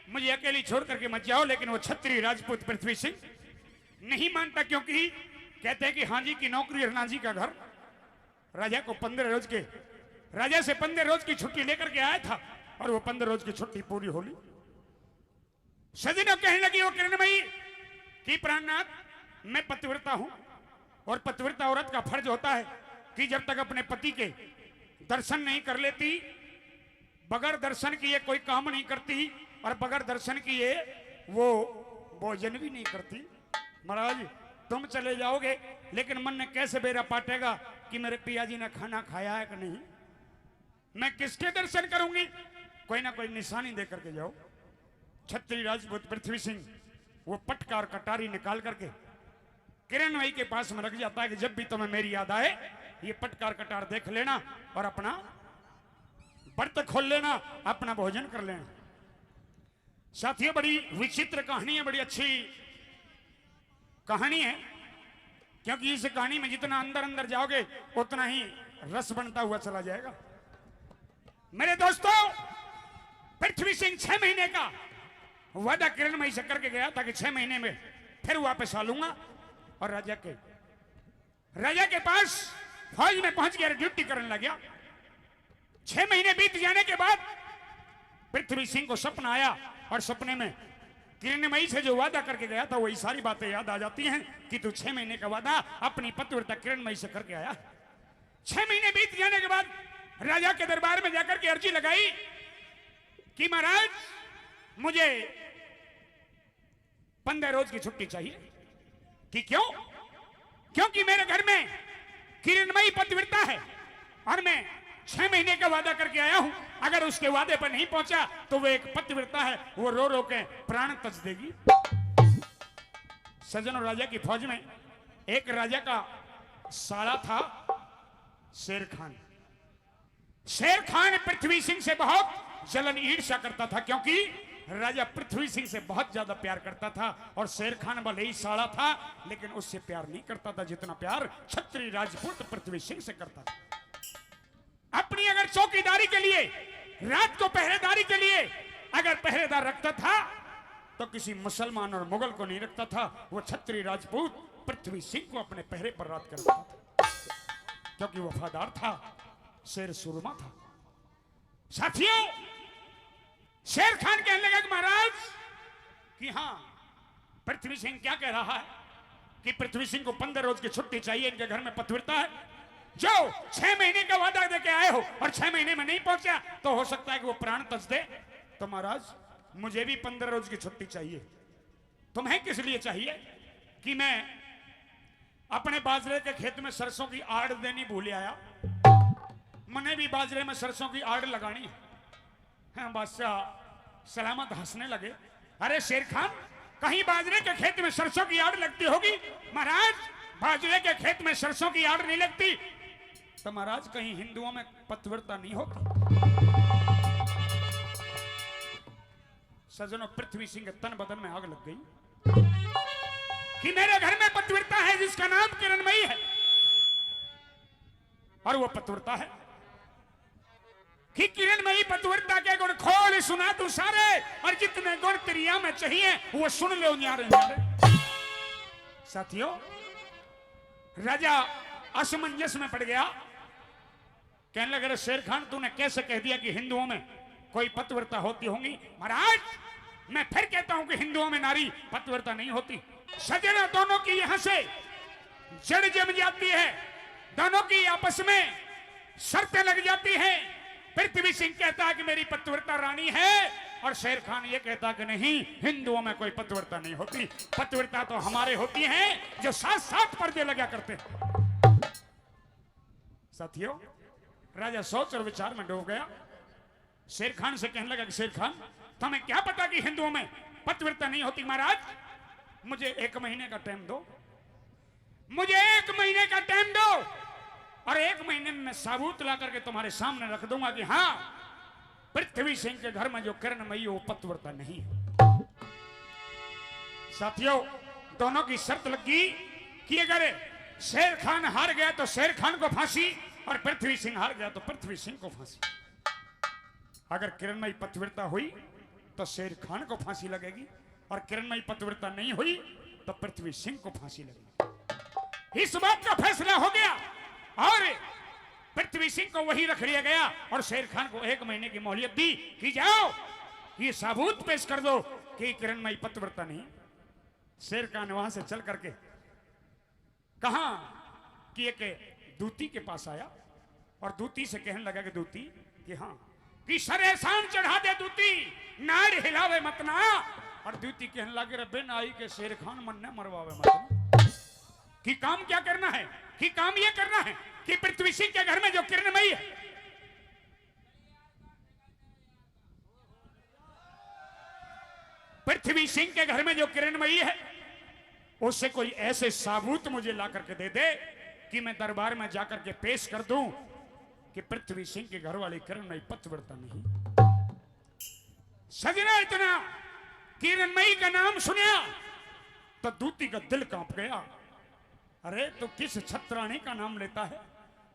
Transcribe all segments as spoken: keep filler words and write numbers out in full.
मुझे अकेली छोड़ करके मत जाओ। लेकिन वो छत्री राजपूत पृथ्वी सिंह नहीं मानता, क्योंकि कहते हैं कि हाँ जी की नौकरी और ना जी का घर। राजा को पंद्रह रोज के, राजा से पंद्रह रोज की छुट्टी लेकर के आया था और वो पंद्रह रोज की छुट्टी पूरी हो ली। सजनों, कहने लगी वो किरणमयी कि प्राणनाथ, मैं पतिव्रता हूं और पतिव्रता औरत का फर्ज होता है कि जब तक अपने पति के दर्शन नहीं कर लेती, बगैर दर्शन किए कोई काम नहीं करती और बगैर दर्शन किए वो भोजन भी नहीं करती। महाराज, तुम चले जाओगे, लेकिन मन ने कैसे बेरा पाटेगा कि मेरे पिया जी ने खाना खाया है कि नहीं? मैं किसके दर्शन करूंगी? कोई ना कोई निशानी दे करके जाओ। छत्री राजपूत पृथ्वी सिंह वो पटका और कटारी निकाल करके किरणमयी के पास में रख जाता है कि जब भी तुम्हें मेरी याद आए, ये पटका और कटार देख लेना और अपना व्रत खोल लेना, अपना भोजन कर लेना। साथियों, बड़ी विचित्र कहानी है, बड़ी अच्छी कहानी है, क्योंकि इस कहानी में जितना अंदर अंदर जाओगे, उतना ही रस बनता हुआ चला जाएगा। मेरे दोस्तों, पृथ्वी सिंह छह महीने का वादा किरणमयी से करके गया था कि छह महीने में फिर वापस आ लूंगा। और राजा के, राजा के पास फौज में पहुंच गया, ड्यूटी करने लग गया। छह महीने बीत जाने के बाद पृथ्वी सिंह को सपना आया और सपने में किरणमयी से जो वादा करके गया था, वही सारी बातें याद आ जाती हैं कि तू छह महीने का वादा अपनी पतिव्रता किरणमयी से करके आया। छह महीने बीत जाने के बाद राजा के दरबार में जाकर के अर्जी लगाई कि महाराज, मुझे पंद्रह रोज की छुट्टी चाहिए। कि क्यों? क्योंकि मेरे घर में किरणमयी पतिव्रता है और मैं छह महीने का वादा करके आया हूं। अगर उसके वादे पर नहीं पहुंचा तो वो एक पतिव्रता है, वो रो रो के प्राण तज देगी। सज्जनों, राजा की फौज में एक राजा का साला था शेर खान। शेर खान पृथ्वी सिंह से बहुत जलन ईर्ष्या करता था, क्योंकि राजा पृथ्वी सिंह से बहुत ज्यादा प्यार करता था। और शेर खान भले ही साला था, लेकिन उससे प्यार नहीं करता था जितना प्यार छत्री राजपूत पृथ्वी सिंह से करता था। अपनी अगर चौकीदारी के लिए, रात को पहरेदारी के लिए अगर पहरेदार रखता था, तो किसी मुसलमान और मुगल को नहीं रखता था। वो छत्री राजपूत पृथ्वी सिंह को अपने पहरे पर रात कर रखता था, क्योंकि वफादार था, शेर सूरमा था। साथियों, शेर खान कहने लगा कि महाराज, कि हाँ, पृथ्वी सिंह क्या कह रहा है कि पृथ्वी सिंह को पंद्रह रोज की छुट्टी चाहिए, इनके घर में पतिव्रता है। जो छह महीने का वादा देके आए हो और छह महीने में नहीं पहुंचा, तो हो सकता है कि वो प्राण तज दे। तो महाराज, मुझे भी पंद्रह रोज की छुट्टी चाहिए। तुम्हें किस लिए चाहिए? कि मैं अपने बाजरे के खेत में सरसों की आड़ देनी भूल आया। मने भी बाजरे में सरसों की आड़ लगानी है। हाँ, बादशाह सलामत हंसने लगे। अरे शेर खान, कहीं बाजरे के खेत में सरसों की आड़ लगती होगी? महाराज, बाजरे के खेत में सरसों की आड़ नहीं लगती। तो महाराज, कहीं हिंदुओं में पतिव्रता नहीं होती? सज्जनों, पृथ्वी सिंह के तन बदन में आग लग गई कि मेरे घर में पतिव्रता है जिसका नाम किरणमयी है, और वो पतिव्रता है कि किरणमयी पतिव्रता के गुण खोल सुना दूं सारे, और जितने गुण तेरिया में चाहिए वो सुन ले न्यारे न्यारे। साथियों, राजा असमंजस में पड़ गया। कहने लगे, "अरे शेर खान, तूने कैसे कह दिया कि हिंदुओं में कोई पतिव्रता होती होंगी?" महाराज, मैं फिर कहता हूं कि हिंदुओं में नारी पतिव्रता नहीं होती। सज्जनों, दोनों की यहां से जड़ जम जाती है, दोनों की आपस में शर्तें लग जाती हैं। पृथ्वी सिंह कहता है कि मेरी पतिव्रता रानी है, और शेर खान ये कहता कि नहीं, हिंदुओं में कोई पतिव्रता नहीं होती। पतिव्रता तो हमारे होती हैं जो सात सात पर्दे लगा करते हैं। साथियों, राजा सोच और विचार में डूब गया। शेर खान से कहने लगा कि शेर खान, तुम्हें क्या पता कि हिंदुओं में पतिव्रता नहीं होती? महाराज, मुझे एक महीने का टाइम दो, मुझे एक महीने का टाइम दो, और एक महीने में मैं सबूत ला करके तुम्हारे सामने रख दूंगा कि हाँ, पृथ्वी सिंह के घर में जो किरणमयी है, वो पतिव्रता नहीं है। साथियों, दोनों की शर्त लगी कि अगर शेर खान हार गया तो शेर खान को फांसी, और पृथ्वी सिंह हार गया तो पृथ्वी सिंह को फांसी। अगर किरणमयी पतिव्रता हुई तो शेर खान को फांसी लगेगी, और किरणमयी पतिव्रता नहीं हुई तो पृथ्वी सिंह को फांसी लगेगी। इस बात का फैसला हो गया और पृथ्वी सिंह को वहीं रख लिया गया और शेर खान को एक महीने की मोहलत दी कि जाओ, ये सबूत पेश कर दो कि किरणमयी पतिव्रता नहीं। शेर खान वहां से चल करके कहा कि एक दूती के पास आया और दूती से कहने लगा कि दूती, कि हाँ, कि सर एहसान चढ़ा दे दूती, नाड़ हिलावे मत ना। और दूती कहने लगे, रे बिन आई के शेर खान मन्ने मरवावे मत ना। कि काम क्या करना है? कि काम ये करना है कि पृथ्वी सिंह के घर में जो किरणमयी है, पृथ्वी सिंह के घर में जो किरणमयी है, उससे कोई ऐसे साबूत मुझे ला करके दे दे कि मैं दरबार में जाकर के पेश कर दूं कि पृथ्वी सिंह के घर वाली किरणमयी पतिव्रता नहीं। सजना, इतना किरणमयी का नाम सुना तो दूती का दिल कांप गया। अरे, तू किस छत्राणी का नाम लेता है?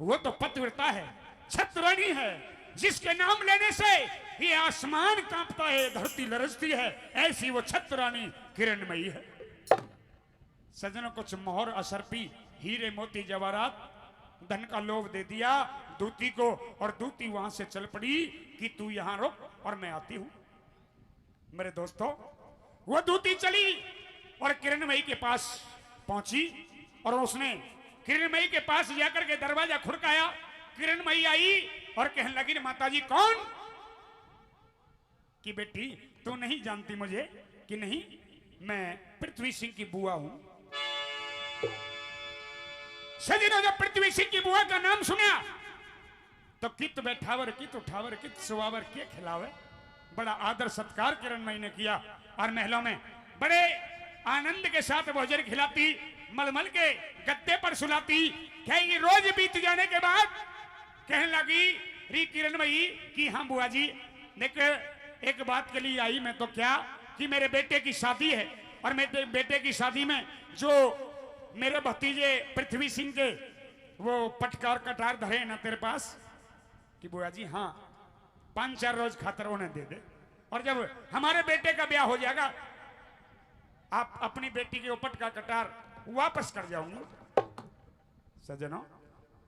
वो तो पतिव्रता है, छत्राणी है, जिसके नाम लेने से ये आसमान कांपता है, धरती लरजती है, ऐसी वो छत्राणी किरणमयी है। सजनों, कुछ मोहर असरपी, हीरे मोती जवाहरात, धन का लोभ दे दिया दूती को, और दूती वहां से चल पड़ी कि तू यहां रुक और मैं आती हूं। मेरे दोस्तों, वो दूती चली और किरणमयी के पास पहुंची और उसने किरणमयी के पास जाकर के दरवाजा खुड़काया। किरणमयी आई और कहने लगी, माता जी, कौन? कि बेटी, तू नहीं जानती मुझे? कि नहीं, मैं पृथ्वी सिंह की बुआ हूं। सजनों, जब पृथ्वी सिंह की बुआ का नाम सुना तो कित बैठावर, कित उठावर, कित सुवावर, के खिलावे। बड़ा आदर सत्कार किरणमयी ने किया और महलों में बड़े आनंद के साथ भोजन खिलाती, मलमल के गद्दे पर सुलाती। कई रोज बीत जाने के बाद कहने लगी री किरणमयी कि हाँ बुआ जी, देख, एक बात के लिए आई मैं तो, क्या कि मेरे बेटे की शादी है और मेरे बेटे की शादी में जो मेरे भतीजे पृथ्वी सिंह के वो पटकार कटार धरे हैं ना तेरे पास, कि बुआ जी, हाँ, पांच चार रोज खातर उन्हें दे दे, और जब हमारे बेटे का ब्याह हो जाएगा, आप अपनी बेटी के वो पटका कटार वापस कर जाऊंगी। सजनों,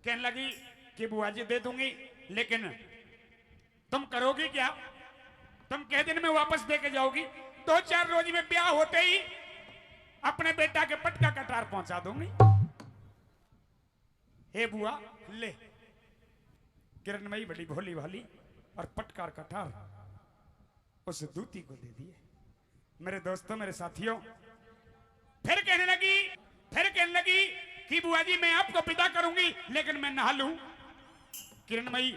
कहने लगी कि बुआ जी, दे दूंगी, लेकिन तुम करोगी क्या? तुम कै दिन में वापस दे के जाओगी? दो चार रोज में ब्याह होते ही अपने बेटा के पटका कटार पहुंचा दूंगी। हे बुआ, ले। किरणमयी बड़ी भोली भाली और पटकार कटार उस दूती को दे दिए। मेरे दोस्तों, मेरे साथियों, फिर कहने लगी, फिर कहने लगी कि बुआ जी, मैं आपको विदा करूंगी, लेकिन मैं नहा लूं। किरणमयी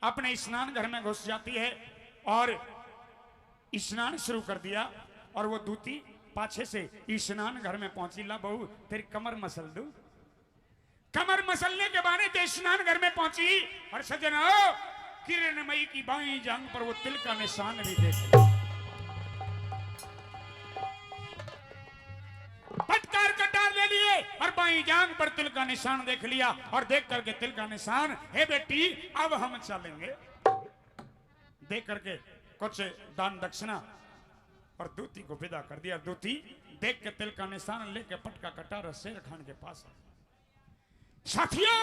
अपने स्नान घर में घुस जाती है और स्नान शुरू कर दिया। और वो दूती पाछे से स्नान घर में पहुंची, ला बहू, तेरी कमर मसल दूं। कमर मसलने के बहाने ते स्नान घर में पहुंची और सजनों, किरणमयी की बाईं जांग पर वो तिल का निशान भी देख लिया। पटकार कटार ले लिए और बाईं जांग पर तिल का निशान देख लिया और देख करके तिल का निशान, हे बेटी, अब हम चलेंगे। देख करके कुछ दान दक्षिणा और दूती को विदा कर दिया। दूती देख के तिल का निशान लेके पटका कटार शेर खान के पास आ। साथियों,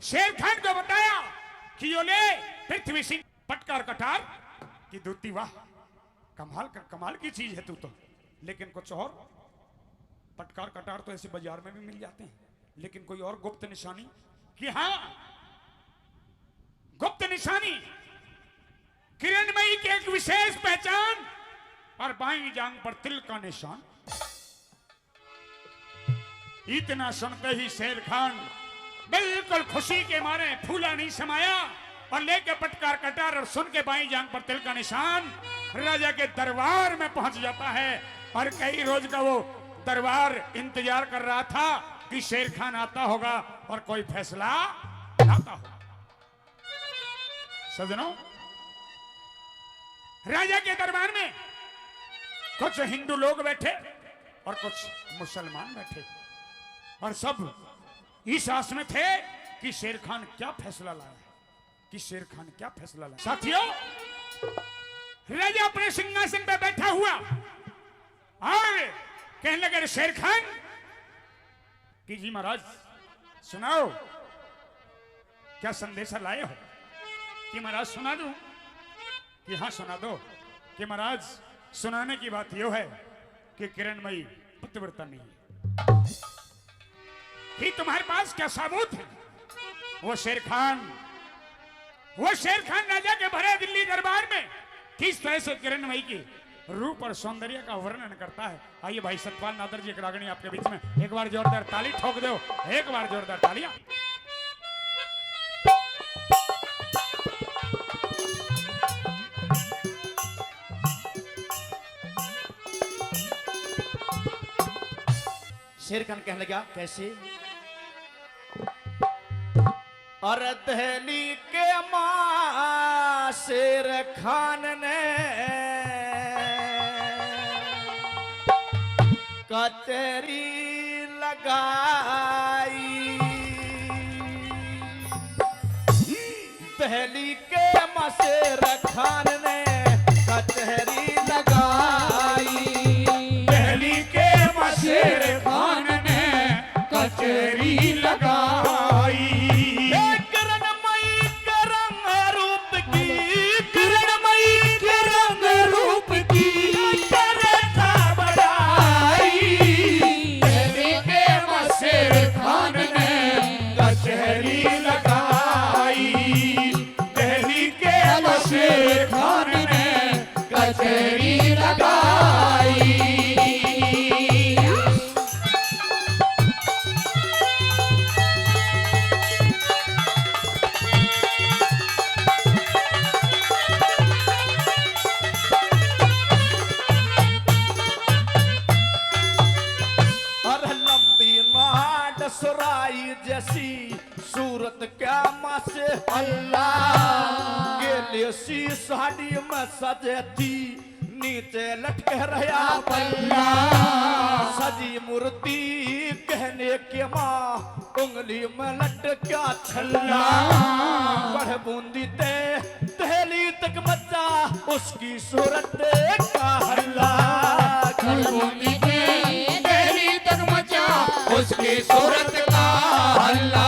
शेर खान को बताया कि यो ले पृथ्वी सिंह पटकार कटार। कि दूती, वाह, कमाल का, कमाल की चीज है तू तो, लेकिन कुछ और। पटकार कटार तो ऐसे बाजार में भी मिल जाते हैं, लेकिन कोई और गुप्त निशानी? कि हाँ, गुप्त निशानी, किरणमयी की एक विशेष पहचान और बाईं जांग पर तिल का निशान। इतना सुनते ही शेर खान बिल्कुल खुशी के मारे फूला नहीं समाया और लेके पटकार कटार और सुन के बाईं जांग पर तिल का निशान राजा के दरबार में पहुंच जाता है। और कई रोज का वो दरबार इंतजार कर रहा था कि शेर खान आता होगा और कोई फैसला लाता होगा। सजनों, राजा के दरबार में कुछ हिंदू लोग बैठे और कुछ मुसलमान बैठे, और सब इस आस में थे कि शेर खान क्या फैसला लाया है, कि शेर खान क्या फैसला लाया। साथियों, राजा अपने सिंहासन पे बैठा हुआ और कहने लगे, "शेर खान।" कि "जी महाराज, सुनाओ, क्या संदेशा लाए हो?" कि "महाराज, सुना दूं?" कि "हाँ, सुना दो।" कि "महाराज, सुनाने की बात यो है कि किरणमयी पतिव्रता नहीं है।" कि "तुम्हारे पास क्या सबूत है?" वो शेर खान, वो शेर खान राजा के भरे दिल्ली दरबार में किस तरह से किरणमयी के रूप और सौंदर्य का वर्णन करता है। आइए भाई सतपाल नादर जी, एक रागणी आपके बीच में, एक बार जोरदार ताली ठोक दो, एक बार जोरदार तालियां। शेर खान कहने लगा, "कैसे?" अरे दिल्ली के माँ शेर खान ने कचहरी लगाई। दिल्ली के माँ शेर खान ने कचहरी लगाई। दिल्ली के माँ शेर खान ने कचहरी लगाई। ए किरणमयी के रंग रूप की, किरणमयी के रंग रूप की करे था बड़ाई। दिल्ली के माँ शेर खान ने कचहरी लगाई। दिल्ली के माँ शेर खान ने कचहरी लगाई। अरे लंबी नाड़ सुराई जैसी सूरत क्या माँ शेर अल्लाह। गेले सी साड़ी में सजे थी, नीचे लटके रहा पल्ला। सजी मूर्ति कहने के माँ, उंगली में लटका छल्ला। पढ़ बूंदी ते दिल्ली तक मचा उसकी सूरत का हल्ला। पढ़ बूंदी ते दिल्ली तक मचा उसकी सूरत का हल्ला।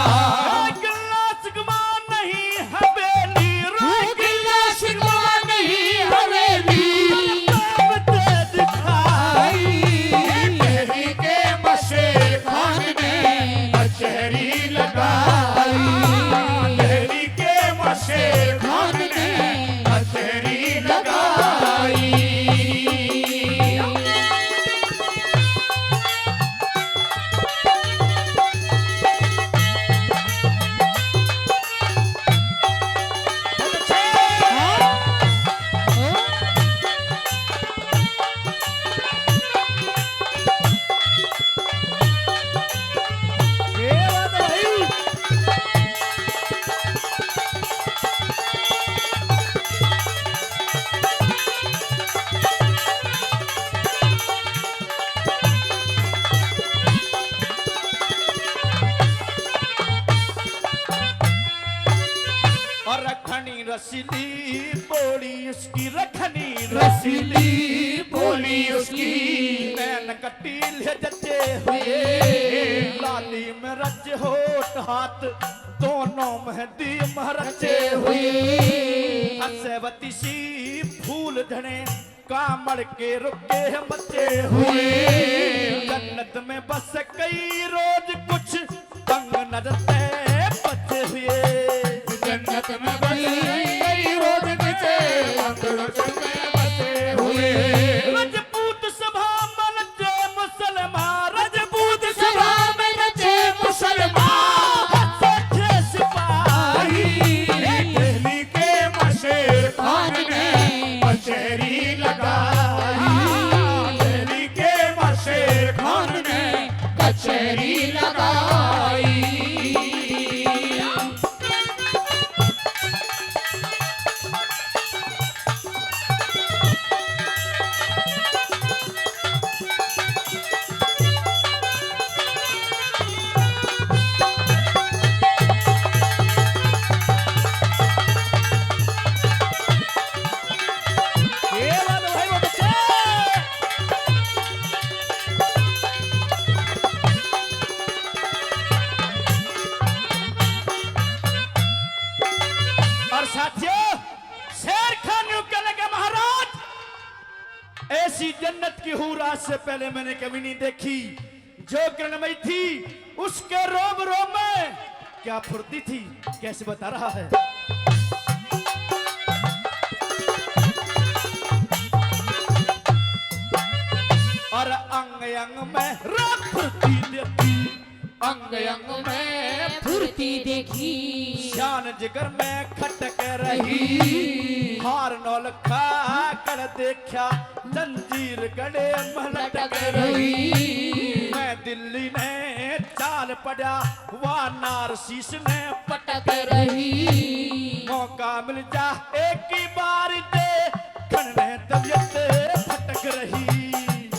गिल्ला शिकवा नहीं हवेली, रो गिल्ला शिकवा नहीं हवेली, ताकत दिखाई। दिल्ली के माँ शेर खान ने कचहरी लगाई। दिल्ली के माँ शेर खान ने कचहरी लगाई। और रखनी रसीली बोली उसकी, रखनी रसीली बोली उसकी। नैन कटीले जचे हुए, लाली में रच होठ हाथ, दोनों मेहंदी में रचे हुए। हंसवती सी फूल झड़े, कामड़ के रुके मचे हुए। जन्नत में बस कई रोज कुछ तंग नजर से बचे हुए। जन्नत में बस कई रोज बचे तंग नजर से बचे हुए। रजपूत सभा में नचे मुसलमान, रजपूत सभा में नचे मुसलमान। अच्छे सिपाही। दिल्ली के माँ शेर खान ने कचहरी लगाई। दिल्ली के माँ शेर खान ने कचहरी लगाई। ऐसी जन्नत की हूर आज से पहले मैंने कभी नहीं देखी। जो किरणमयी थी, उसके रोम रोम में क्या फुर्ती थी, कैसे बता रहा है। और अंग अंग में रे फुर्ती देखी, अंग अंग में फुर्ती देखी। शान जिगर में खटक रही। हार नौलखा कर देखा, जंजीर गले में लटक रही। मैं दिल्ली ने चाल पड़ा, वा नारसीस ने पटक रही। मौका मिल जा एक ही बार दे, खन में तबीयत भटक रही।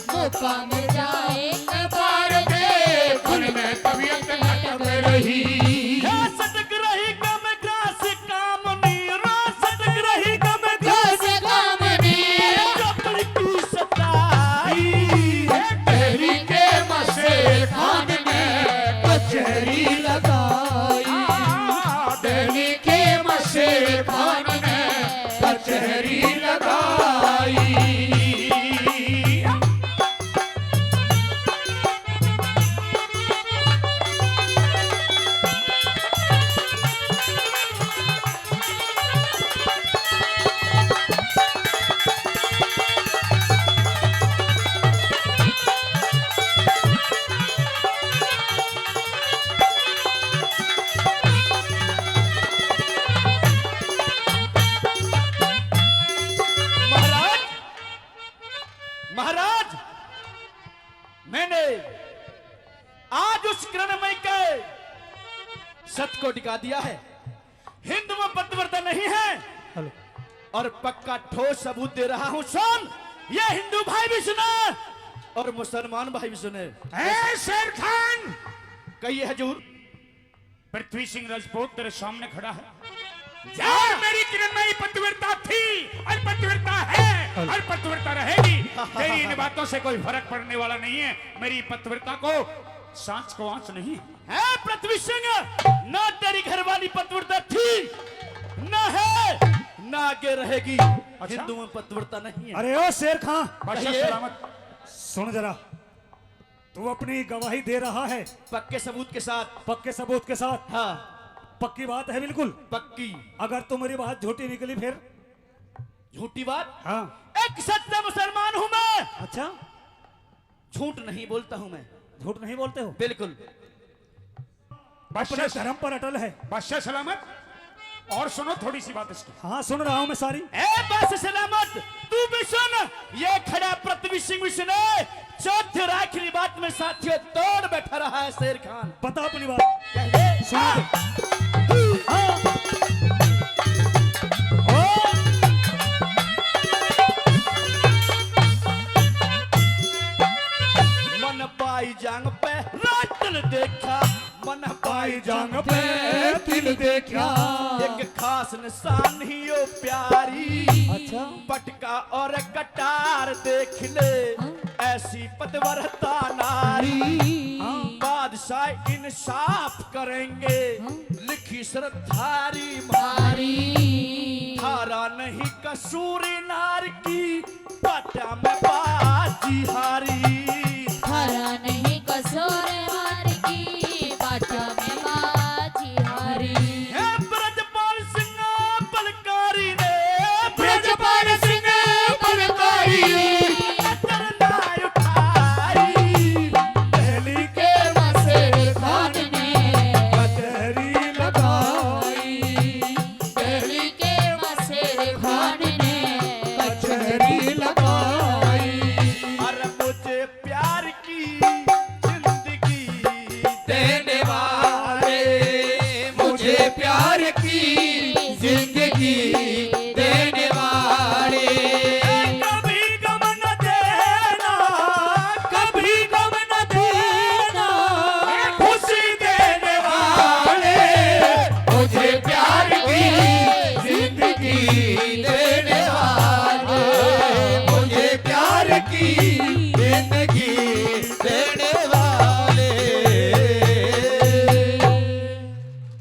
मौका मिल जाए एक बार दे, खन में तबीयत भटक रही। हाँ, सटक रही कम खास काम नी, रो सटक रही कम खास काम नी। चपड़ की सताई। दिल्ली के मशेर खान ने कचहरी लगाई। दिल्ली के मशेर खान ने कचहरी लगाई। महाराज, महाराज, मैंने आज उस किरणमयी के सत को टिका दिया है। हिंदू में पतिव्रता नहीं है। हेलो। और पक्का ठोस सबूत दे रहा हूं, सुन, ये हिंदू भाई भी सुना और मुसलमान भाई भी सुने। ए शेर खान! कहिए हजूर। पृथ्वी सिंह राजपूत तेरे सामने खड़ा है। जा। और मेरी किरणमयी पतिव्रता थी और पतिव्रता है और पतिव्रता रहेगी। तेरी इन बातों से कोई फर्क पड़ने वाला नहीं है। मेरी पतिव्रता को, सांच को आंच नहीं है। पृथ्वी सिंह, ना तेरी घरवाली पतिव्रता थी, ना है, ना आगे रहेगी। अच्छा? हिंदू में पतिव्रता नहीं है। अरे ओ शेर खान, बादशाह कहिए। सलामत। सुन जरा, तू अपनी गवाही दे रहा है। पक्के सबूत के साथ। पक्के सबूत के साथ। हाँ। पक्की बात है बिल्कुल। पक्की। अगर तुम्हारी बात झूठी निकली फिर? झूठी बात? हाँ। एक सच्चा मुसलमान हूँ मैं। अच्छा। झूठ नहीं बोलता हूँ मैं। झूठ नहीं बोलते हो? बिल्कुल। बादशाह अपने धर्म पर अटल है। बादशाह सलामत। और सुनो थोड़ी सी बात इसकी। हाँ, सुन रहा हूँ मैं सारी। ए बस सलामत, तू भी सुन। ये खड़ा पृथ्वी सिंह भी सुने। चौथे और आखिरी बात में साथियों दौड़ बैठा रहा है शेर खान। बता अपनी बात। कह दे। सुना दे। हाँ। ओ। मन पाई जांग पे रातल देखा, मन पाई जांग पे तिल देखा। एक खास निशान ही ओ प्यारी। अच्छा। पटका और कटार देख ले, हाँ। ऐसी पतिव्रता नारी। हाँ। बादशाह इंसाफ करेंगे, हाँ। लिखी शर्त थारी म्हारी। थारा नहीं कसूर नार की, पाटा